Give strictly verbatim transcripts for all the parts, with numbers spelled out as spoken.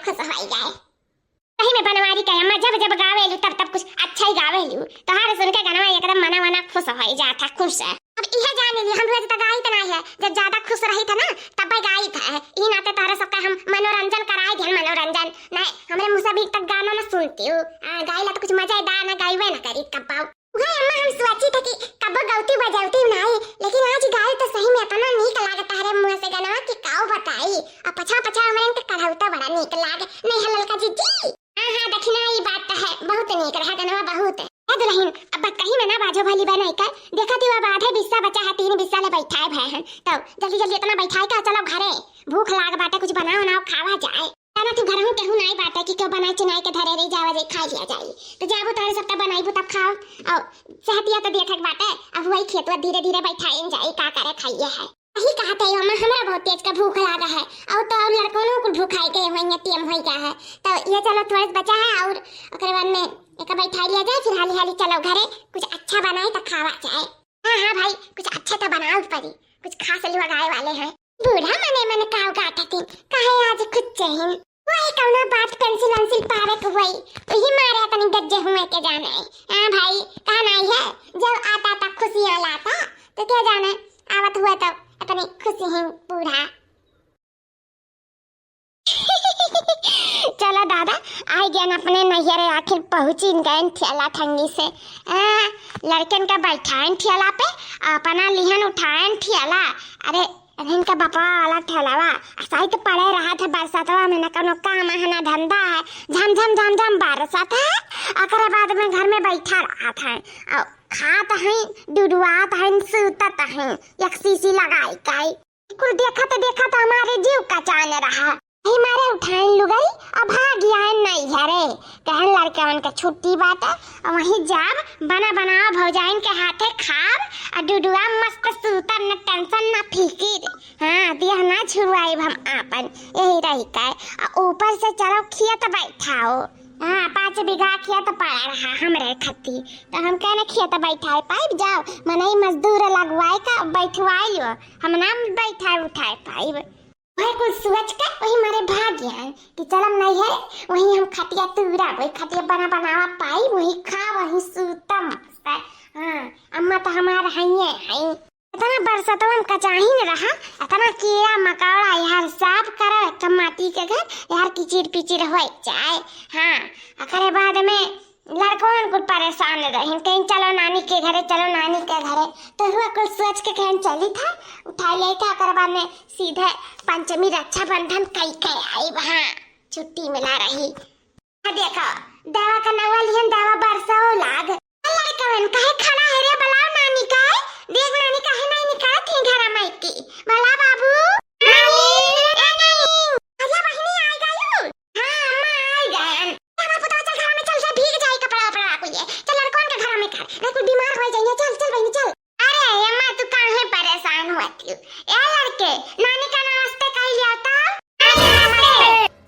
खुश होइ जाए। सही में बनवारी का अम्मा जब जब गावेलू तब तब कुछ अच्छा ही गावेलू। तोहार सुन के गनवा एकदम मना मना खुश होइ जात है, खुश। अब इहे जान ली, हम रोज त गाइत ना है, जब ज्यादा खुश रही था ना तब गाइत है। ई नाते तोहरे सबका हम मनोरंजन कराए दिहन, मनोरंजन। नहीं, हमरे मुँह से अभी तक गाना ना सुनती हूँ। आ, गाइला तो कुछ मजेदार ना गाइबे ना करी कब। वही अम्मा हम सोची था कि कबो गौती बजौती नहीं, लेकिन आज गाय तो सही में इतना नीक लागत है रे मुँह से गनवा कि काऊ बताई। आ पछा पछा हमरे इनके कढ़ौता बड़ा नीक लाग। नहीं है ललका जीजी? हाँ, हाँ, दखिना, ई बात तो है, बहुत नीक रहा गनवा, बहुत। ए दुल्हन, अब बात कहीं में ना बाजो भली बा नहीं कर, देखा थी वो बाधे बिस्सा बचा है, तीन बिस्सा ले बैठाए भए हैं, तो जल्दी जल्दी इतना बैठाए का चलो घरे, भूख लाग बाटे, कुछ बनाओ बनाओ खावा जाए। जाना तू घरहू केहू नाई बाटे कि केहू बनाई चिनाई के धरे रही, जावा जाई खाई लिया जाई। तो जाबू तोहरे सबका बनाईबू तब खाओ। और सहतिया तो देखे के बाटे, अब वही खेतवा धीरे धीरे बैठाइन जाई, का करे खाइए है। यही कहत है अम्मा, हमरा बहुत तेज का भूख लागा है। और तो और लड़कों को भूखाई गए होंगे, टेम हो गया है। तो ये चलो थोड़ा सा बचा है और ओकरे बाद में एक बैठाई लिया जाए, फिर हाली हाली चलो घरे, कुछ अच्छा बनाए तो खावा जाए। हाँ, हाँ भाई, कुछ अच्छा तो बनाओ परी, कुछ खास लोग आए वाले हैं। बूढ़ा मने मन काव गाठतिन, काहे आज खुद चहिन। वही कौनो बात पेंसिल वेंसिल पावे के हुई, वही मारे तनी गज्जे हुए के जाने। हाँ भाई, कहा नहीं है, जब आता तब खुशियाँ लाता, तो क्या जाने, आवत हुआ तो अपनी खुशी ही बूढ़ा। चला दादा, आई गयन अपने नैहरे, आखिर पहुँचिन गयन ठेला ठंगी से। आ, लड़कन का बैठाइन ठेला पे, अपना लिहन उठाइन ठेला। अरे, इनका बपवा वाला ठेलावा, असाई तो पड़े रहत है बरसतवा में, न कौनो काम है, न धंधा है, झम झम झम झम बरसत है। ओकरे बाद में घर में बैठा रहत है, और खात है, डुडुआत है, सूतत है, एक सीसी लगाई काई। कुल देखत देखत हमारे जीव कचान रहा। ही मारे उठाइन लुगई, अब भाग आए नैहरे। कहन लड़कवन के छुट्टी बाटे, और वहीं जाब, बना बनावा भौजाइन के हाथे खाब, और डुडुआ मस्त सूतब, न टेंशन न फिकिर। हाँ, देह ना छुड़वाइब हम आपन, यही रही का। आ ऊपर से चलो खेत बैठाओ। हाँ, पाँच बीघा खेत पड़ा रहा हमरे खत्ती, तो हम कहने खेत बैठाए पाइब, जाओ मनई मजदूर लगवाए का बैठवाई लो, हम ना बैठाए उठाए पाइब। वह कुल सोच के वही मारे भाग गया कि चलम नैहर, वहीं हम खटिया तूरा, वही खटिया बना बनावा पाई, वही खा, वही सूता मस्त। हाँ, अम्मा तो हमार हइये हई। इतना बरसतवन कचाहिन रहा, इतना कीड़ा मकोड़ा यार साफ करो, एक तो माटी के घर यार किचिर पिचिर हो जाए। हाँ, ओकरे बाद में लड़कवन कुल परेशान रहिन, कहीं चलो नानी के घरे, चलो नानी के घरे। तो हुआ कुल सोच के कहीं चली था, उठा ले था, ओकर बाद में सीधे पंचमी रक्षाबंधन कई के आई वहाँ, छुट्टी मिला रही। आ देखो, देवा का नवा लिहन, देवा बरसाओ लाग। लड़कवन कहे खड़ा है रे, बुलाओ नानी का, देख नानी काहे नहीं निकलत है घर में की। बुला बाबू। नानी, ए नानी। अरे बहिनी आ गयो। हाँ, अम्मा, आई गयन। हमार पुतवा, चल, घर में चल, चल, भीग जाई कपड़ा वपड़ा कुल ये। चल, लड़कन के घर में कर, नहीं कुल बीमार हो जाइए। चल, चल, बहिनी, चल। अरे, अम्मा, तू काहे परेशान हुआ थी? ए लड़के, नानी का नमस्ते कह लिया था। नमस्ते।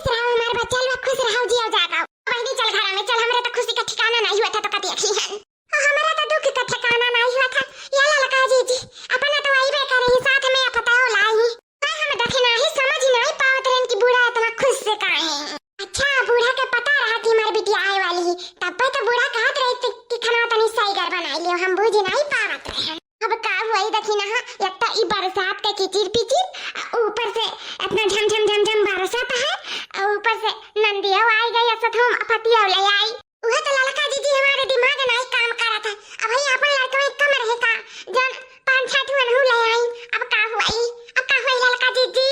रहो हमार बच्चा लोग, खुश रहो, जियो जागो। बहिनी, चल, घर में चल, हमरे तो खुशी का ठिकाना नहीं हुआ था, तो कभी अखी है। हमरा तो दुख का ठिकाना नहीं हुआ था। या ललका जीजी, अपना तो आइबे करे, साथ में अपताओ लाई। तो हम देखे नाही, समझ ही नहीं पावत रहन कि बूढ़ा इतना खुश से काहे हैं। अच्छा, बूढ़ा के पता रहा कि हमार बिटिया आए वाली है, तब पे तो बूढ़ा कहत रहे थे कि खाना तनी सही घर बनाई लियो, हम बूझ नहीं पावत रहे। अब का हुई देखी ना, एक तो ई बरसात के किचिर पिचिर, आ ऊपर से इतना झम झम झम झम बरसत है, आ ऊपर से नंदिया आई गई, ऐसा तो हम अपतिया ले आई। उहे तो ललका जीजी हमारे दिमाग नाई काम करत है। अब भाई अपन लड़कवे कम रहे का, जौन पाँच छह ठो अनहु ले आई। अब का हुई, अब का हुई ललका जीजी?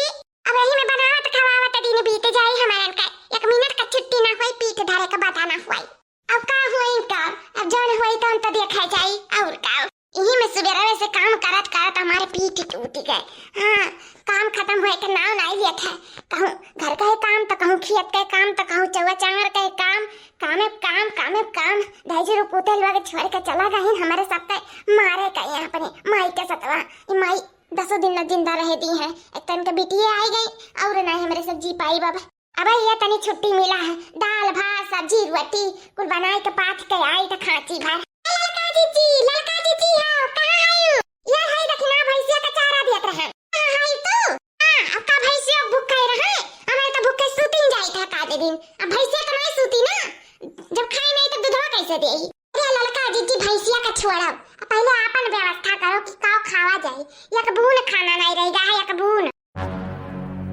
अब यही में बनावत खवावत दिन बीत जाई हमारन का, एक मिनट का छुट्टी ना हुई, पीठ धरे का बता ना हुई। अब का हुई का, अब जौन हुई तौन तो देखा जाई और का। यही में सुबेरवे से काम करत करत हमारे पीठ टूट गए। हाँ, काम खत्म हुए के नाव नहीं लेत है। कहूँ घर का है काम तो कहूँ खेत का काम तो कहूँ चौवा चांगर का काम, कामे काम, कामे काम। ढाई सौ रुपये तेल वाले छोड़ के चला गई हमारे साथ मारे का यहाँ अपने माई के सतवा। ई माई दसों दिन न जिंदा रह दी है। एक तन के बिटिया आई गई और ना हमरे से जी पाई बाबा। अब ये तनी छुट्टी मिला है, दाल भात सब्जी रोटी कुल बनाए के पाथ के आई तो खांची भर। ए ललका जीजी, ललका जीजी हो, कहाँ है यू? ये है देखी ना भैंसिया का चारा दियत रहे। कहाँ है तू? हाँ, अब का भैंसिया भूखे रहे? हमारे तो भूखे सूतिन जाई था का दे। दिन अब भैंसिया तो नहीं सूती ना, जब खाई नहीं तो दूधवा कैसे देई? अरे ललका जीजी, भैंसिया का छोड़ो, पहले आपन व्यवस्था करो कि का खावा जाए। एक बून खाना नहीं रह गया है, एक बून।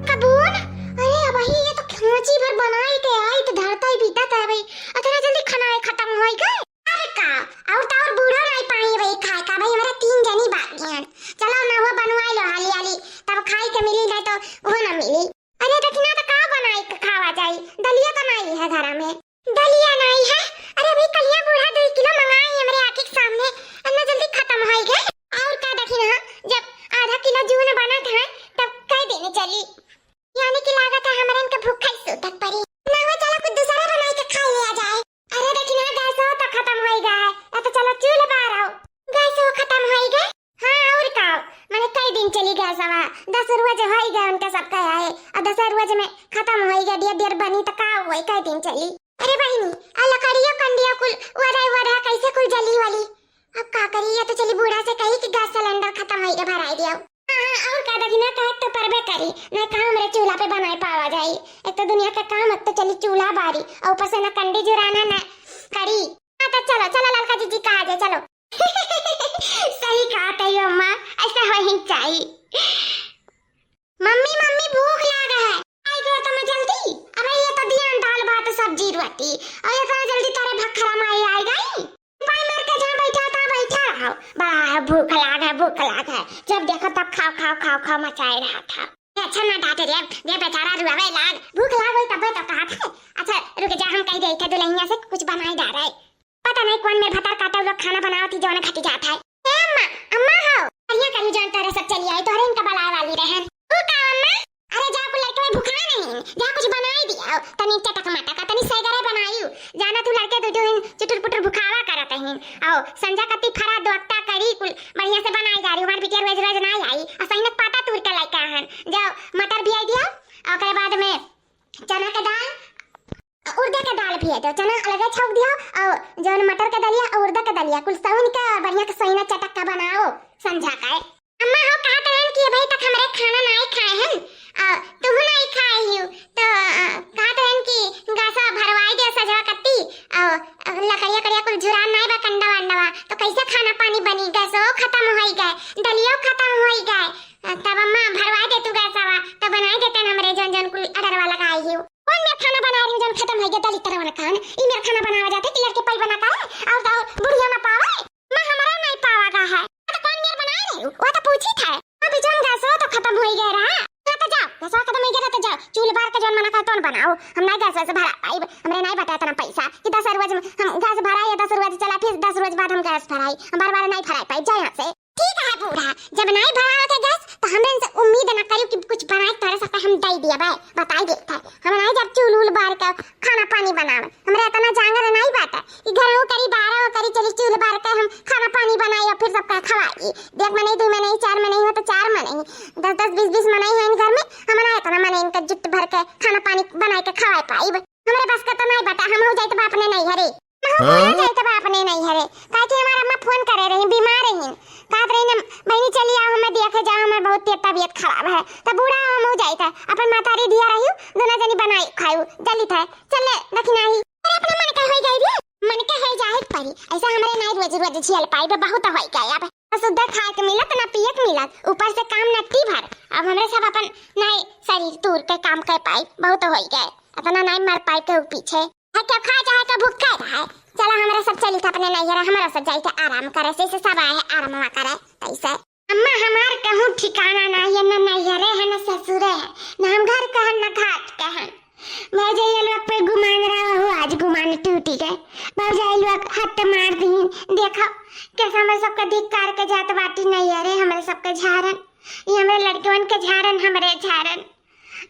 एक बून? अरे अब ही ये तो खांची भर बनाई के आई तो धरता ही बीता था भाई, इतना जल्दी खाना है खत्म हो गए। अरे का, और तो और बूढ़ा नहीं पाई भाई खाए का भाई, हमारा तीन जनी बाकी हैं। चलो ना हुआ बनवाई लो हाली हाली, तब खाई के मिली, नहीं तो वो ना मिली। अरे दखिना तो का बनाई के खावा जाई, दलिया तो नहीं है घर में। दलिया नहीं है? अरे अभी कलिया बूढ़ा दो किलो मंगाई हमरे आँखी के सामने, अन्ना जल्दी खत्म हो गए। और का दखिना, जब आधा किलो जून बनत है तब कह देने चली। यानी कि लागत है हमरे इनके भूखा ही सूतक पड़ी। ना हुआ चलो कुछ दूसरा बनाई के खा लिया जाए। अरे दखिना गैस हो तो खत्म हो गया है, या तो चलो चूल्हा बार आओ। गैस हो खत्म हो गए। हाँ, और का? मैंने कई दिन चली गैसवा, दस रोज हो गए उनका सबका आए, और दस रोज में खत्म हो गया, डियर डियर बनी तो का हुआ, कई दिन चली। अरे बहिनी, आ लकड़ियो कंडियो कुल वधा वधा कैसे कुल जली वाली? अब का करी, या तो चली बूढ़ा से कही कि गैस सिलेंडर खत्म हो गया, भराई दियो। हाँ, हाँ, और का दखिना कहे तो परबे करी, नहीं कहाँ हमरे चूल्हा पे बनाए पावा जाई। एक तो दुनिया का काम, एक तो चली चूल्हा बारी, और ऊपर से ना कंडी जुराना ना करी। हाँ, तो चलो, चलो ललका जीजी कहा जाए, चलो। सही कहा तैयो अम्मा, ऐसा हो ही चाहिए। मम्मी, मम्मी, भूख लाग है। आई गयो तो मैं जल्दी। अबे ये तो दिया दाल भात सब्जी रोटी, और इतना जल्दी तारे भखरा माई आई गई। पाई मार के जहाँ बैठा था बैठा रहो। बड़ा है भूख लाग है, भूख लाग है, जब देखो तब खाओ खाओ खाओ खाओ मचाए रहा था। ये अच्छा ना डांटे रे, ये बेचारा रुआवे लाग, भूख लाग होई तबे तो कहा था। अच्छा रुक जा, हम कह दे थे दुल्हनिया से कुछ बनाई डारे। पता नहीं कौन मेर भतार काटे लोग खाना बनावत ही जौन घटी जात है। ए अम्मा, अम्मा हो, बढ़िया करू जान तोरे सब चली आई, तोहरे इनका बलाए वाली रहन। तू का अम्मा? अरे जा कुल लड़के भुखाए नहीं, जा कुछ बनाई दिया, तनी चटक मटक, तनी सैगरे बनाई। जाना तू लड़के दू दू चुटुर पुटुर भुखावा करत हैं। आओ संझा कती फरा दोक्ता करी कुल बढ़िया से बनाई जा रही, हमार बिटिया रोज रोज ना आई, असैनक पाता तूर के लइका हन। जाओ मटर भियाई दिया, ओकरे बाद में चना के दाल, उड़द के दाल भी है, तो चना अलगे छौंक दिया और जौन मटर के दलिया और उड़द के दलिया कुल सउन के बढ़िया के सैना चटक के बनाओ संझा का। अम्मा हो कहत रहन कि अभी तक हमरे खाना नाई खाए हन, आ, तुहू नाई खाए हियो, तो, आ, कहत रहन कि गैसवा भरवाई दे सजवा कत्ती, आ, लकड़िया कड़िया कुल जुरान नाई बा कंडा वंडवा, तो कैसे खाना पानी बनी? गैसो खत्म होई गए, दलियो खत्म होई गए, आ, तब अम्मा भरवाई दे तू गैसवा, तो बनाई देते हमरे जौन जौन कुल ऑर्डरवा लगाई हियो। कौन मेर खाना बना रही हूँ जौन खत्म हो गया दलित तरह वाला खान? ई मेर खाना बनावा जाते कि लड़के पल बना का है? और तो और बुढ़िया में पावे? माँ हमारा नहीं पावा गा है। तो कौन मेर बना रही हूँ? वो तो पूछी था। अभी जौन गैसवा तो खत्म हो ही गया रहा। हाँ तो जाओ, गैसवा खत्म हो गया तो जाओ। चूल्हा बार के जौन मना का तौन बनाओ। हम नहीं गैस वैस भरा पाइब। हमरे नहीं बता इतना पैसा कि दस रोज में हम गैस भराई या दस रोज चला, फिर दस रोज बाद हम गैस भराई। हम बार बार नहीं भराई पाइब। जा यहाँ से। ठीक है बूढ़ा, जब नाई भरावत है गैस, तो हमरे इनसे उम्मीद ना करियो कि कुछ बनाए तोरे सबके हम दई दिया भाई, बताई देत है। हम नाई जब चूल उल बार के खाना पानी बनावे, हमरे इतना जांगर नाई बात है कि घर वो करी, बाहर वो करी, चली चूल बार के हम खाना पानी बनाई और फिर सबका खवाई। एक मनई, दो मनई, चार मनई हो तो चार मनई, दस दस, बीस बीस मनई है इन घर में, हम ना इतना मनई इनका जुट भर के खाना पानी बनाए के खवाए पाई। हमरे बस का तो नाई बात है, हम हो जाइत बा अपने नैहरे। हम हो जाइत बा अपने नैहरे। काहे कि हमार अम्मा फोन करे रही, बीमार रही। कहत रही ना, "बहिनी चली आओ, हमें देखे जाओ, हमार बहुत ते-, तबीयत खराब है।" तो बूढ़ा हम हो जाइत है, अपन मातारी धिया रही, दोनों जनी बनाई खायू, जल्दी था। चल ले, दखिना ही। अरे अपना मन का हो जाए रे, मन का हो जाए परी। ऐसा हमरे नाई रोज रोज झेल पाई, बे बहुत हो गए अब। ना सुद्धा खाए के मिलत, ना पिए के मिलत, ऊपर से काम नट्टी भर। अब हमरे सब अपन नाई शरीर तूर के काम कर पाई, बहुत हो गए। इतना नाई मर पाई के पीछे। है क्या खा चाहे तो भूखे रहे। चला हमरा सब चली था अपने नैहरा, हमरा सब जाई था आराम करे, से, से सब आए हैं आराम करे, तैसे। अम्मा हमार कहूँ ठिकाना ना है, ना नैहरे है, ना ससुरे है, ना हम घर के हन, ना घाट के हन। भौजाई लोग पे गुमान रहा हो, आज गुमान टूटी गए। भौजाई लोग हट मार दीन, देखो कैसे हमरे सबके धिक्कार के जात बाटी नैहरे, हमरे सबके झारन, ये हमरे लड़कवन के झारन, हमरे झारन।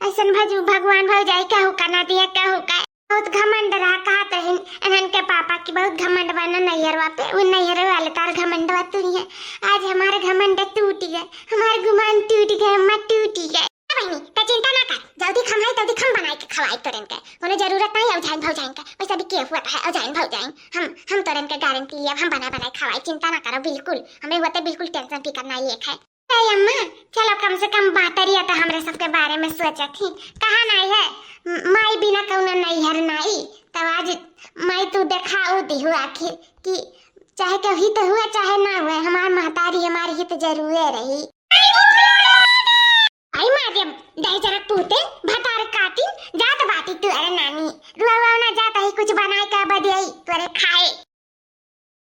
ऐसन भजू भगवान भौजाई कहू का ना दिया, कहू का। बहुत घमंड रहा, कहत रहिन इन्हन के पापा की बहुत घमंड बा ना नैहरवा पे, वो नैहर वाले तार घमंडवा तुरी है। आज हमार घमंड टूट गए, हमार गुमान टूट गए, अम्मा टूट गए। ए बहिनी, त चिंता ना कर, जल्दी खम है, जल्दी खम बनाए के खवाई तोरन के। कोनो जरूरत नहीं औजाइन भौजाइन के, वैसे भी के हुआ है औजाइन भौजाइन। हम, हम तोरन के गारंटी लिए, हम बना बनाए खवाई, चिंता ना करो बिल्कुल। हमें हुआ तो बिल्कुल टेंशन फिकर नहीं लेके है। ए अम्मा, चलो कम से कम बातरिया तो हमरे सबके बारे में सोचत ही। कहा नहीं है, म-, माई बिना कौनो नहीं हर नाई, तब आज माई तू देखाऊ दिहु आखिर कि चाहे केहू हित हुए चाहे ना हुए, हमार महतारी हमार हित जरूरे रही। आई मारे दही जरा पूते, भतार काटी, जात बाटी तू, अरे नानी, रुआ ना जात ही कुछ बनाए का बदियाई तोरे खाए।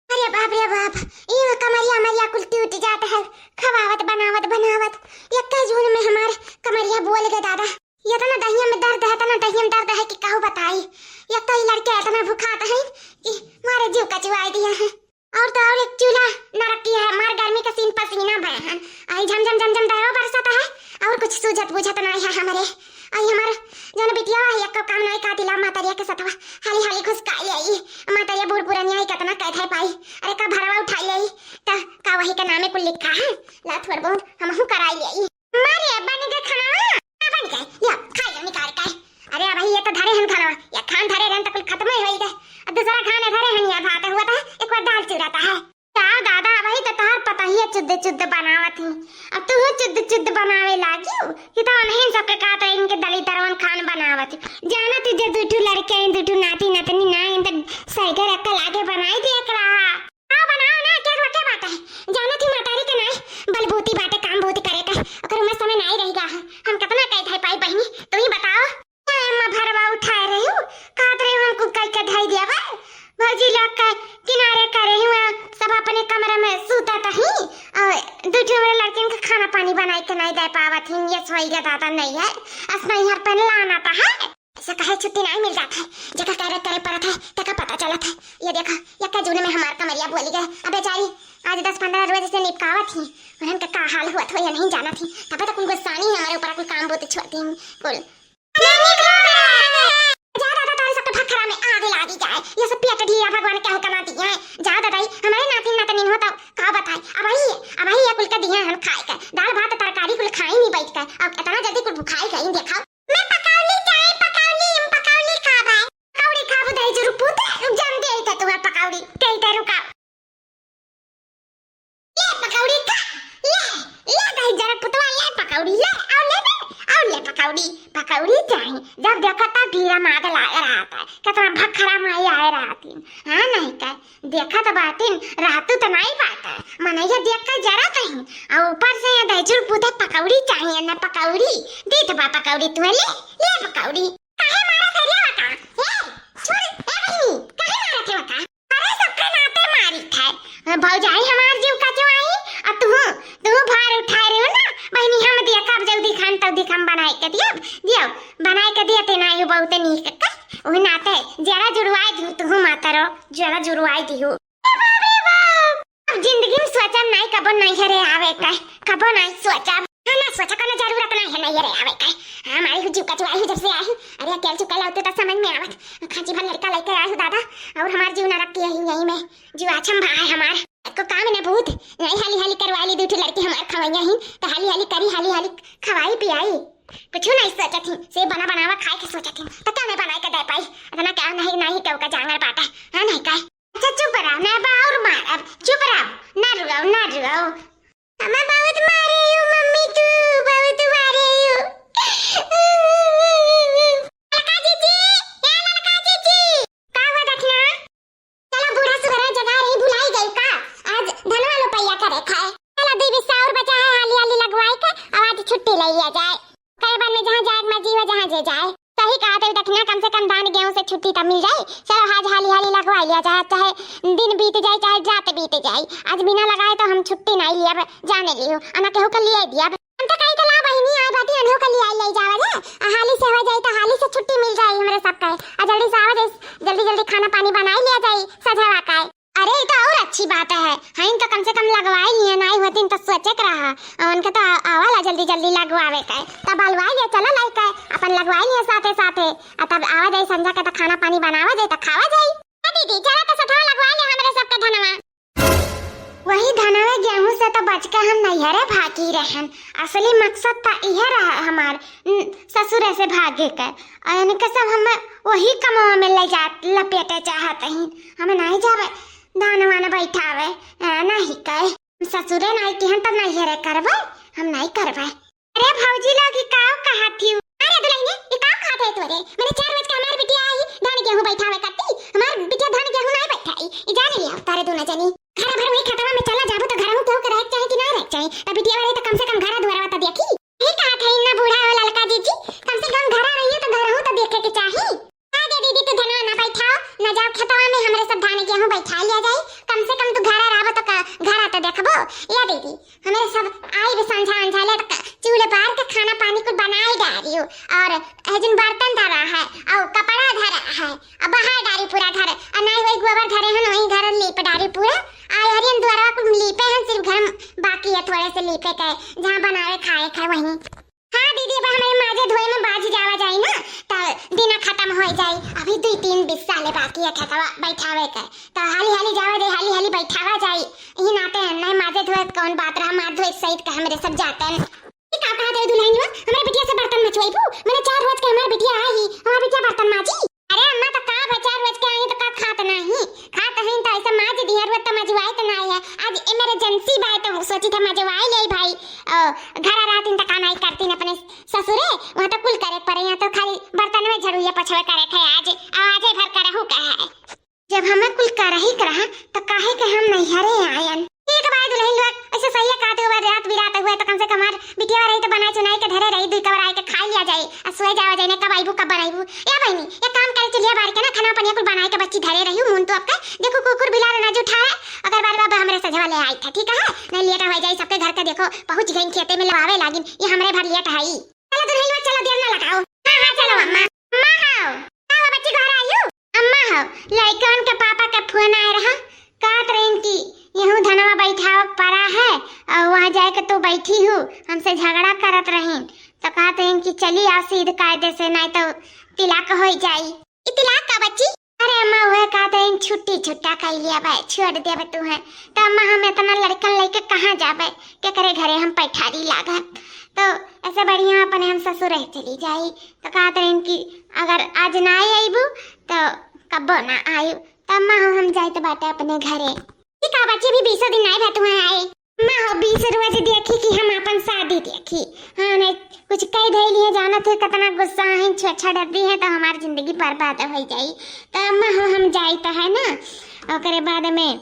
अरे बाप रे बाप, ई कमरिया मरिया कुल टूट जात है, खवावत बनावत बनावत, एक जून में हमार कमरिया बोल गए दादा। इतना दहिया में दर्द है, इतना दहिया में दर्द है कि कहू बताई। एक तो ई लड़के इतना भुखात है कि मारे जीव कचवाई दिया है। और तो और एक चूल्हा न रखी है, मार गर्मी का सीन पसीना भय है। आई झम झम झम झम दहवा बरसत है और कुछ सूझत बुझत नहीं है हमरे। आई हमार जौन बिटिया है, एको काम नहीं का दिला, मातरिया के सथवा हाली हाली घुसकाई आई। मातरिया बूढ़ पुरनिया है, कितना कैद है पाई। अरे का भरवा उठाई आई, त का वही के नामे कुल लिखा है। ला थोड़ बहुत हमहू कराई आई। मारे बन गए खाना, का बन गए? या, खाई लो निकाल के। अरे अब ये तो धरे हन खाना, या खान धरे रहन तो कुल खत्म ही होई गए। अब दूसरा खाना धरे हन, या भात हुआ था, एक बार दाल चुराता है। का दादा, वही तो तोहार पतोहिया चुद्ध चुद्ध बनावत ही, अब तू चुद्ध चुद्ध बनावे लागियो कि तो उन्हें सबके का तो इनके दलिद्रवन खान बनावत ही। जाना तू जे दू ठू लड़के हैं, दू ठू नाती नतनी ना, इन तो सैगर अक्कल आगे बनाई दिया करा। का बनाओ ना, क्या हुआ, क्या बात है? जाना थी मातारी के नाई, बलबूती बाटे काम बहुत करे का, ओकर उम्र समय नाई रही गा है। हम कितना कह धाई पाई बहिनी, तू ही बताओ। अम्मा भरवा उठाए रही हूँ, कहत रही हूँ, हमको कह के धाई दिया बा। भौजी लोग के किनारे करे हुए, सब अपने कमरे में सूता तही, और दू ठो मेरे लड़किन के खाना पानी बनाए के नहीं दे पावत ही, ये सोई के दादा नहीं है, असना यहाँ पे लाना था है। ऐसा कहे छुट्टी नहीं मिल जात है, जेका करे करे पड़त है, तेका पता चलत है। ये देखा, यक्का जून में हमार कमरिया बोली गए। अबे जाई, आज दस पन्द्रह रोज से निपकावत ही, उन्हन का का हाल हुआ था, ये नहीं जानत ही। तब तक उनको सानी हमारे ऊपर कुल काम बहुत छोड़ती हैं, कुल। जा दादा, तारे सबके भखरा में आग लागी जाए, ये सब पेट ढीला भगवान क्या हुक्म दिए हैं। जा दादा, हमारे नाती नातनी हो तो का बताए, अब वही, अब वही ये कुल के दिए हम खाए के, दाल भात तरकारी कुल खाई नहीं बैठ के, अब इतना जल्दी कुल भुखाई गई, देखा। मैं पकौड़ी चाहे पकौड़ी, हम पकौड़ी खाबे। पकौड़ी खाबू दही जरूर पूते, रुक जा, हम दे देते तुम्हें पकौड़ी, दे दे, रुका। ले पकौड़ी खा, ले, ले दही जरूर पुतवा, ले पकौड़ी, ले, और ले बे, और ले पकौड़ी, पकौड़ी चाहे। जब देखा तब भीड़ा माग लाए रहता है, कितना भखरा माई आए रहती। हाँ, नहीं का, देखत बाटिन, रातू त नाई बाटे, मनैया देख के जरत ही, और ऊपर से ये दहिजर पूते पकौड़ी चाहिए न पकौड़ी, दीत बा पकौड़ी तुम्हें, ले, ले पकौड़ी। काहे मारत है रे वका? ए, छोड़, ए बहिनी, काहे मारत है वका? अरे सबके नाते मारी थे, भौजाई हमार जीव कचवाई, और तू, तू भार उठाए रहे हो ना, बहिनी हम दिया कब जल्दी खान तब दिखम बनाए के दियो, दियो, बनाए के दिया ते नाई बहुते नीक का, वही नाते जरा जुड़वाए दियो, तू माता रो, जरा जुड़वाए दियो। ए बाप रे बाप! अब जिंदगी में सोचब नाई, कबो नैहरे आवे का, कबो नाई सोचब। हाँ, ना सोचा, कोनो जरूरत नाई है नैहरे आवे का। हाँ, हमारी हु जीव कचवाई हु जब से आई। अरे, अकेल चुका लाउते त समझ में आवत। खांची भर लड़का लेके आई हु दादा, और हमार जीव नरक के यही, यही में। जीव आछम भा है हमार। को काम न बहुत, यही हाली हाली करवा ली, दू ठो लड़की हमार खवैया ही, त हाली हाली करी, हाली हाली खवाई पियाई। कुछ नहीं सोचत ही, से बना बनावा खाए के सोचत ही। त क्या मैं बनाए के दे पाई? इतना क्या नहीं, नहीं केहू का जांगर बाटा। हाँ, नहीं का? अच्छा चुप रह, ना बा और मारब। चुप रह, ना रुआओ, ना रुआओ। हमें बहुत मारे यू मम्मी, तू बहुत मारे यू। ललका जीजी, ए ललका जीजी। का हुआ दखिना? चलो बूढ़ा सुघरा जगह रही, भुलाई गई का? आज धनवा लोपैया करे खाए। चलो दीदी साउर बचा है, हाली हाली लगवाई के, अब आज छुट्टी ले लिया जाए। कई बार में जहाँ जाए, मर्जी हो जहाँ जे जाए। सही कहा थे दखिना, कम से कम धान गेहूं से छुट्टी तब मिल जाए। चलो आज हाली हाली लगवा लिया जाए, चाहे दिन बीत जाए, चाहे रात बीत जाए। आज बिना लगाए तो हम छुट्टी नहीं लियब, जाने लियो, अना केहू के लिए दियब। हम तो कही के ला बहिनी, आए बाटी अनहो के लिए ले जावा जाए, आ हाली से हो जाए तो हाली से छुट्टी मिल जाए हमरे सबके, आ जल्दी से आवा जाए, जल्दी जल्दी खाना पानी बनाई लिया जाए, सजावा का। अरे, ई तो और अच्छी बात है, हइन तो कम से कम लगवाई लिए, नाई होतीन तो सोचे के रहा। और उनके तो आ-, आवाला जल्दी जल्दी लगवावे के, तब अलवाई लिए चला लाई के, अपन लगवाई लिए साथे साथे, आ तब आवा जाई संझा के तो खाना पानी बनावा जाई तो खावा जाई। ए दीदी, चला तो सथवा लगवाई ले हमरे सबके धनवा। वही धनवा गेहूं से तो बच के हम नैहरे भागी रहन। असली मकसद तो इहे रहा हमार, न, ससुरे से भागे के। और इनके सब हम वही कमवा में ले जा, लपेटे चाहत ही। हमें नहीं जावे धान वान बैठावे, आ, नहीं कहे। ससुरे नहीं किहन तब नैहरे करबे, हम नहीं करबे। अरे भौजी लोग, ई काव कहा थी? अरे दुल्हनिया, ई काव कहा थे तोरे? मैंने चार बज के हमारे बिटिया आई, बैठावे करती। हमार बिटिया धान गेहूं नाहीं बैठाई, ई जान लिया तारे दोनों जनी। घर भर वही खेतवा में चला जाबू तो घरहू केहू के रहे के चाही कि ना रहे के चाही? तब बिटिया रही तो कम से कम घर दुआरवा तो देखी। यही कहा था इन्ना बूढ़ा हो ललका जीजी, कम से कम घर रहिए तो घरहू तो देखे के चाही। आ दे दीदी, तू धनवा ना बैठाओ, ना जाओ खेतवा में, हमरे सब धान गेहूं बैठा लिया जाई। कम से कम तू घर रहबो तो का, घर तो देखबो। या दीदी, हमरे सब आई भी संझा अंझा ले तो का, चूल्हे बार के खाना पानी कुल बनाई डारियो, और ए जिन बर्तन धरा है, और कपड़ा धरा है, अब बहार डारी पूरा घर, और नाहीं वही गोबर धरे हन, वही घर लीप डारी पूरा। आ हरियन दुआरवा कुल लीपे हन, सिर्फ घर बाकी है थोड़े से लीपे के, जहाँ बनावे खाए के वहीं। हाँ दीदी, अब हमारे माजे धोए में बाज जावा जाई ना, त दिना खत्म हो जाई। अभी दुई तीन बिस्सा ले बाकी है खेतवा बैठावे के, त हाली हाली जावा जाई, हाली हाली बैठावा जाई। यही नाते है, नहीं माजे धोए कौन बात रहा, माज धोए सहित के हमरे सब जाते हैं। ई का कहा दे दुल्हनिया, हमरे बिटिया से बर्तन मजवाइबू? मने चार रोज के हमार बिटिया आई, हमार बिटिया बर्तन माजी? अरे अम्मा, तो का बा, चार रोज के आई तो का खात नाही? खात हईन तो ऐसे माज दिया, रोज तो मजवाइत नाही है। आज इमरजेंसी बा तो सोची था मजवाई ले भाई। ओ, घर रहतीन तो का नाही करतीन अपने ससुरे, वहाँ तो कुल करे पड़े, यहाँ तो खाली बर्तन में झड़ुए पोछवे करे थे आज, और आजे भर करहू का है। जब हमें कुल करही के रहा, तो काहे के हम नैहरे आयन? ठीक बा दुल्हन लोग, ऐसे सही है, कहते हुए रात बिरात हुए, तो कम से कम हमार बिटिया रही, तो बनाई चुनाई के धरे रही, दुई कवर आए के खा लिया जाए, आ सोए जावा जाए, ने कब आइबू, कब बनाइबू। ए बहिनी, एक काम करे, चूल्हा बार के ना, खाना पनिया कुल बनाए के बच्ची धरे रही, मुन तो आपके, देखो, कुकुर बिलार ना जो उठावे, अगर बार बार हमरे सजवा ले आई था, ठीक है? नहीं लेट हो जाए, सबके घर के देखो, पहुँच गई खेते में लवावे लागिन, ये हमरे भर लेट है। चलो दुल्हन लोग, चलो, देर ना लगाओ। हाँ, हाँ, चलो अम्मा। अम्मा हो, का हो बच्ची, घर आयु? अम्मा हो, लड़कन के पापा के फोन आए रहा, कहत रहिन कि यहू धनवा बैठाव पड़ा है और वहाँ जाए के तू बैठी हूँ, हमसे झगड़ा करत रहिन, तो कहत रहिन कि चली आओ सीध कायदे से, नहीं तो तिलाक हो जाई। ई तिलाक का बच्ची? अरे अम्मा, वह कहत रहिन छुट्टी छुट्टा कर लिया बे, छोड़ देबे तू है। तो अम्मा, हम इतना लड़कन लेके कहाँ जाबे, केकरे घरे हम पैठारी लागब? तो ऐसे बढ़िया अपने हम ससुर रह चली जाई। तो कहत रहिन कि अगर आज ना आइबू तो कब्बो ना आइब। तो अम्मा, हम जाइत बाटे अपने घरे। ठीक है बच्ची, भी बीसों दिन नहीं भा तुम्हें आए। अम्मा हो, बीस रोज देखी कि हम अपन शादी देखी। हाँ, नहीं कुछ कह धैली है, जानत है कितना गुस्सा है, छेछा डरती है तो हमार जिंदगी बर्बाद हो जाई। तो अम्मा हो, हम जाइत है ना, ओकरे बाद में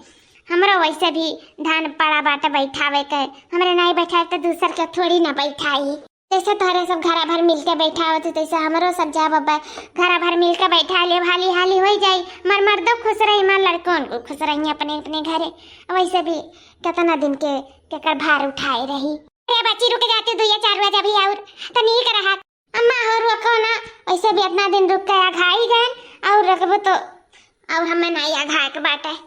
हमरो वैसे भी धान पड़ा बाटे बैठावे के, हमरे नहीं बैठाए तो दूसर के थोड़ी ना बैठाई। जैसे तोहरे सब घरा भर मिलके बैठावत हो, तैसे हमरो सब जाब अब घरा भर मिलके बैठा ले, हाली हाली हो जाई। हमार मर्दो खुश रही, हमार लड़कन को खुश रही अपने अपने घरे। वैसे भी कितना दिन के केकर भार उठाए रही। अरे बच्ची, रुक जाती दुइया चार रोज अभी और तो नीक रहा। अम्मा हो, रुको ना, वैसे भी इतना दिन रुक के अघाई गए और रुकबो तो और हमें नहीं अघाए के बाटे।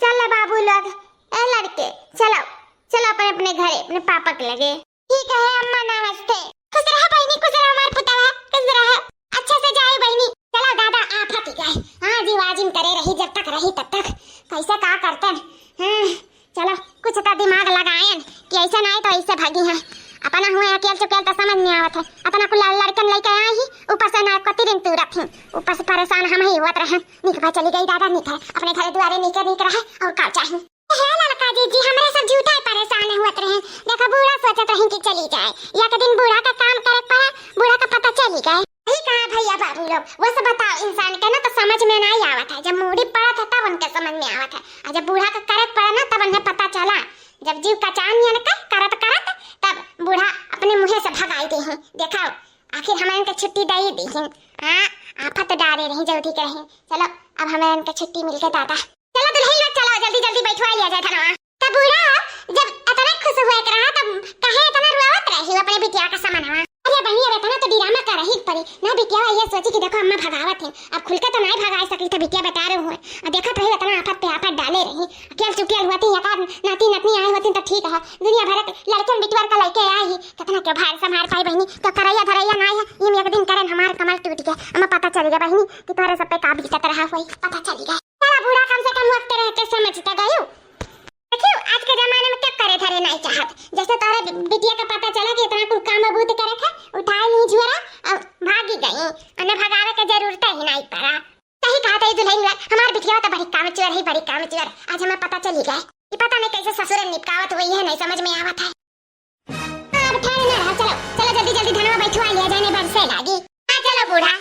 चल बाबू लोग, ए लड़के, चलो, चलो अपने अपने घरे, अपने पापा के लगे। ठीक है अम्मा, नमस्ते। खुश रहा बहिनी, खुश रहा हमार पुतवा, खुश रहा। अच्छा से जाए बहिनी। चलो दादा, आफत ही गए। हाँ जी, वाजिम करे रही, जब तक रही तब तक। कैसे का करते हैं? हाँ, चलो कुछ तो दिमाग लगाएन कि ऐसे ना आए तो ऐसे भागी हैं। अपना हुए अकेल चुकेल तो समझ नहीं आवत है। अपना कुल लड़कन लेके आए ही, ऊपर से ना कति दिन तू रखी, ऊपर से परेशान हम ही हुआ रहे। निक भाई चली गई दादा, निक है, अपने घरे दुआरे निके निक रहे और का चाहिए। हे ललका जीजी, हमरे सब झूठा ही परेशान हुअत रहे। देखो, बूढ़ा सोचत रहे कि चली जाए, एक दिन बूढ़ा का काम करे पड़ा, बूढ़ा का पता चली गए। यही कहा भैया बाबू लोग, वो सब बताओ, इंसान के ना तो समझ में नहीं आवत है, जब मूड़ी पड़त है तब उनके समझ में आवत है, और जब बूढ़ा का करे पड़ा ना तब उन्हें पता चला, जब जीव कचान नियन का करत करत तब बूढ़ा अपने मुँहे से भगाई दे हैं। देखो, आखिर हमारे इनके छुट्टी दे ही दी हैं। हाँ, आफत डारे रही, जल्दी के रही। चलो, अब हमारे इनके छुट्टी मिल के दादा। चलो दुल्हन लोग, चलो जल्दी जल्दी बैठवा लिया जाए धनवा। तब बूढ़ा जब इतना खुश हुआ के रहा, तब काहे इतना रुआवत रही अपने बिटिया का समनवा? अरे बहिनी, अब इतना तो ड्रामा कर रही परी ना बिटिया, ये सोची कि देखो अम्मा भगावत है, अब खुल के तो नहीं भगा सकी, तो बिटिया बता रहे हुए, अब देखत रही इतना आफत पे आफत डाले रही, अकेल चुकेल हुआ थी, एक आध नाती नतनी आए होती तो ठीक है, दुनिया भर के लड़कन बिटवर का लड़के आई, कितना के भार संभार पाई बहिनी, तो करैया धरैया ना है, ये एक दिन करन हमार कमर टूट गया, अम्मा पता चल गया बहिनी कि तोहरे सब पे का बीतत रहा हुई, पता चल गया। चला बूढ़ा, कम से कम वक्त रहते समझ तो गयो। देखियो, आज के जमाने में क्या करे धरे नहीं चाहत। जैसे तोहरे बि-, बिटिया का पता चला कि इतना कुल काम बूत करे थे, उठाए नहीं झुअरा और भागी गई। उन्हें भगावे के जरूरत ही नहीं पड़ा। सही कहा था ये दुल्हन वाला, हमार बिटिया तो बड़ी कामचोर है, बड़ी कामचोर। आज हमें पता चली गया। ये पता नहीं कैसे ससुर निपकावत हुई है, नहीं समझ में आवत है। अब ठहरे ना रहा, चलो, चलो जल्दी जल्दी धनवा बैठवा लिया जाए, नहीं बरसे लागी। हाँ, चलो बूढ़ा।